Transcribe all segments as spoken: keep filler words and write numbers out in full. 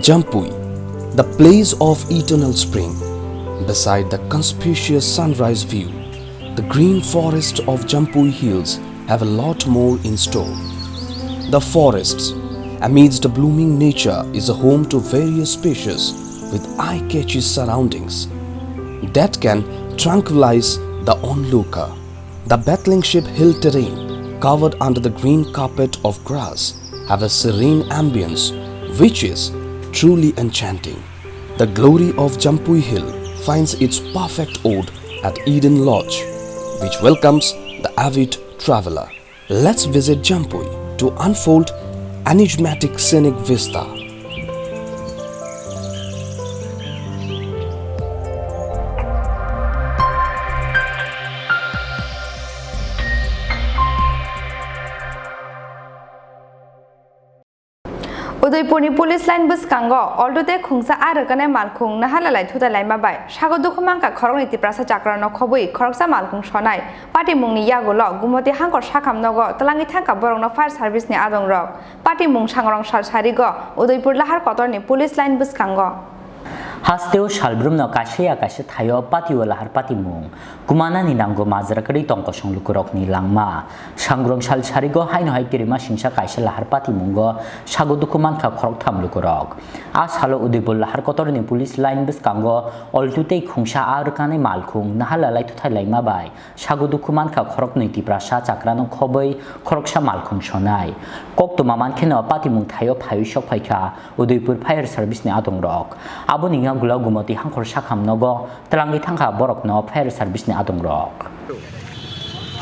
Jampui, the place of eternal spring. Beside the conspicuous sunrise view, the green forest of Jampui Hills have a lot more in store. The forests, amidst the blooming nature, is a home to various species with eye-catchy surroundings that can tranquilize the onlooker. The Battling Ship Hill terrain, covered under the green carpet of grass, have a serene ambience which is truly enchanting. The glory of Jampui Hill finds its perfect ode at Eden Lodge, which welcomes the avid traveler. Let's visit Jampui to unfold enigmatic scenic vista. Udaipurni police line bwskango oltute khungsa a rwkanai malkhung nahalalai thutai laima bai sago dukhu mankha khoroknwi Tiprasa chakrano khobwi khoroksa malkhung sonai. Patimungni yagulo Gumoti Hangkor sakham nogo twlangwi thangkha borokno fire service ni adongrok. Patimung sangrong sal sarigo Udaipur Lahar Kotorni police line bwskango. Hasteo salbrumno kaisa ya kaisa thaio patio lahar patimung. Kumanani nango majra kwrwi tong kosong lukurokni langma. Sangrong sal sarigo haino hai kirima singsa kaisa lahar patimungo sago dukhu mankha khoroktham lukurok. A salo Udaipur Lahar Kotorni police line bwskango oltu tei khungsa a rwkanai malkhung nahalalai thuthai laima bai sago dukhu mankha khoroknwi Tiprasa chakrano khobwi khoroksa malkhung sonai. Koktwma mankheno patimung thaio phaiwi sok phaikha Udaipur Fire Service ni adongrok. Aboni yagulo Gumoti Hangkor sakham nogo twlangwi thangkha borokno fire service ni adongrok.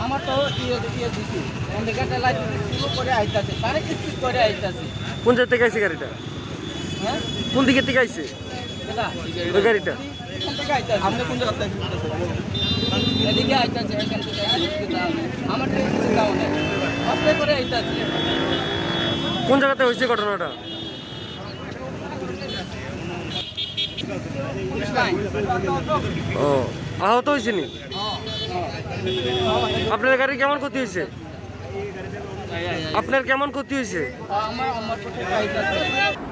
আমার তো ইয়ে ইয়ে দিছি, এখান থেকে একটা লাইট দিছি, স্লো করে আইতাছে, তারে কিস্তি করে আইতাছে। কোন জায়গা থেকে আইছে গাড়িটা? হ্যাঁ? কোন দিকে থেকে আইছে? এটা ওই গাড়িটা? এখান থেকে আইতাছে। আপনি কোন জায়গা থেকে? এদিকে আইতাছে, এখান থেকে আইতাছে। আমার ট্রেন থেকে যাও না। আস্তে করে আইতাছে। কোন জায়গাতে হয়েছে ঘটনাটা? ও, আহত হয়েছেনি? আপনার গাড়ি কেমন ক্ষতি হয়েছে? আপনার কেমন ক্ষতি হয়েছে?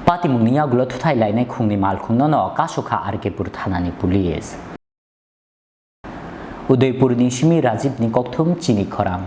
Patimungni yagulo thuthai lainai khungni malkhungno no kasukha R K Pur thanani police. Udaipurni simi Rajibni kokthum chini khorang.